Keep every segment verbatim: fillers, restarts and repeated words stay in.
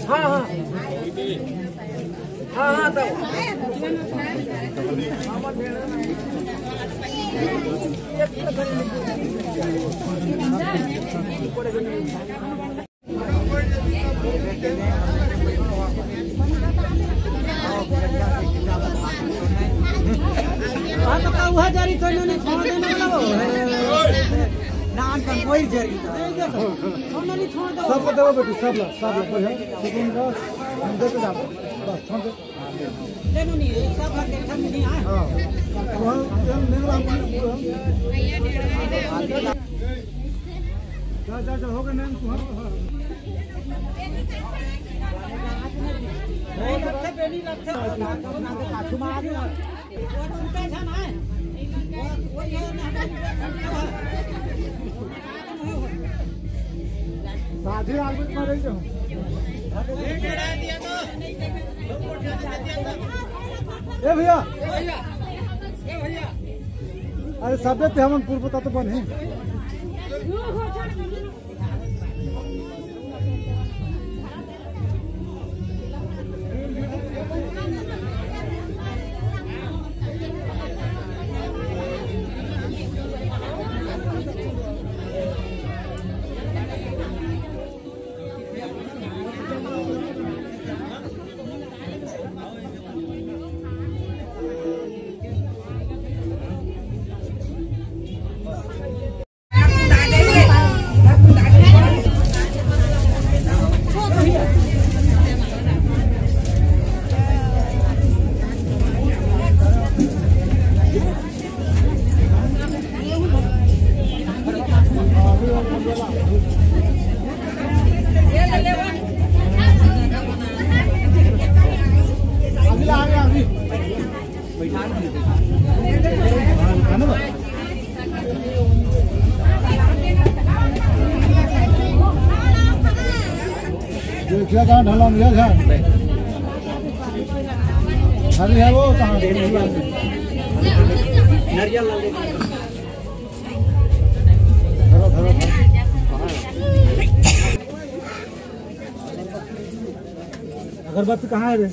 हाँ, हाँ। हाँ, हाँ, तब। हाँ, तो का हुआ जारी, तो इन्होंने छोड़ देने वाला वो है। नान का कोई जारी। छोड़ देने, छोड़ दो। सबको दो बेटी, सब ला, सब ला, बढ़िया। सुकून रहो, हम देते जाओ। बस, छोड़ दे। देनो नहीं है, सब हर देखा नहीं है। हाँ। वहाँ, यहाँ मेरे बाप ने पूरा। जा, जा, जा, हो गए, नहीं, तू हाँ, हाँ। नहीं लगते, बेनी लगते। वो छूटे था ना। वो, वो ये ना। साझी आदमी पर रही जाओ। ए भैया, अरे सबे ते हमन पूर्व तत्व बन ही। देखिए कहाँ ढलान है ध्यान। अरे है वो कहाँ? धरो, धरो, धरो। अगरबत्ती कहाँ है रे?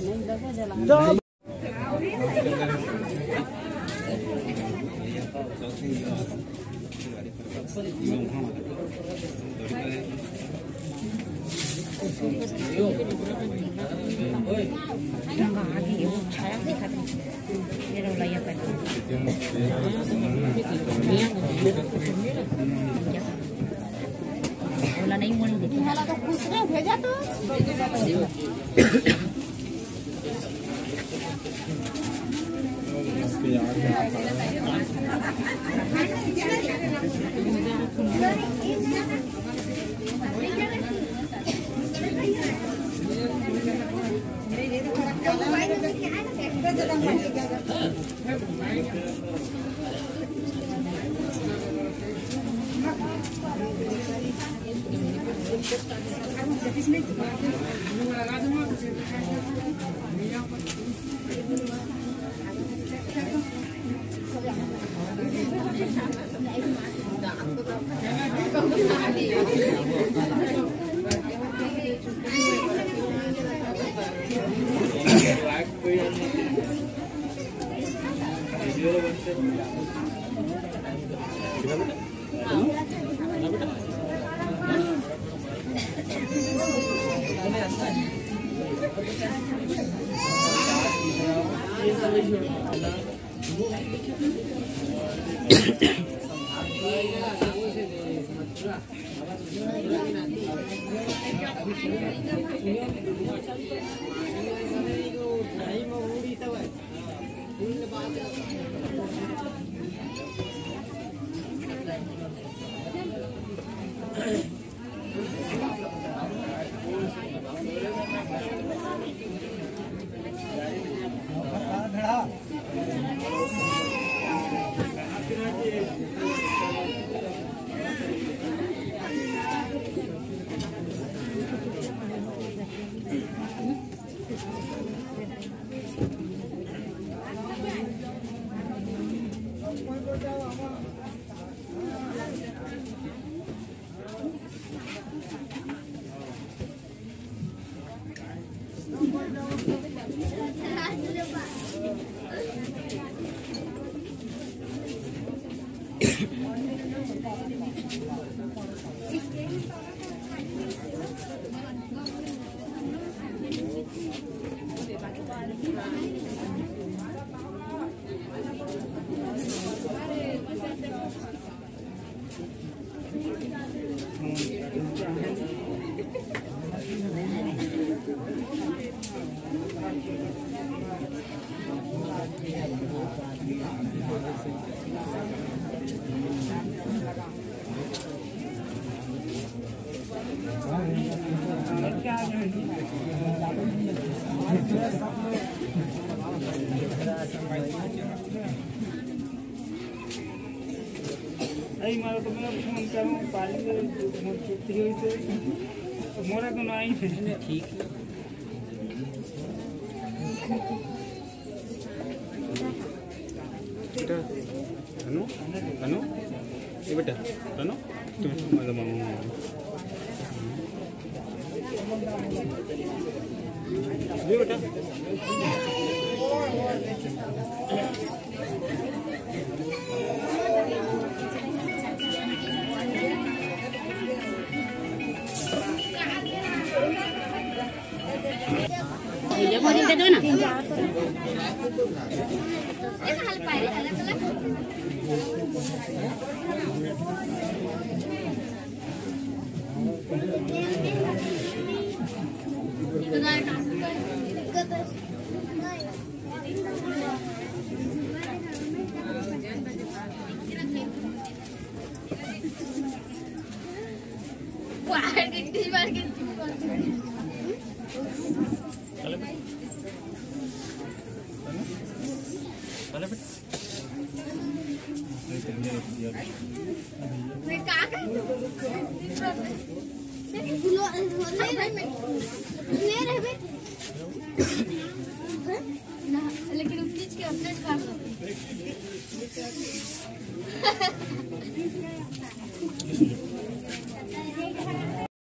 भेजा तो। अरे, मारा तो मैं फोन करूँ, पानी में फोन छुट्टी हुई तो मोरा तो ना ही थे। ठीक है। बेटा, तनु, तनु, ये बेटा, तनु, तुम मजा मामा। ये बेटा। भैया, भरी दे दो ना। लेकिन उस चीज के अपडेट कर दो।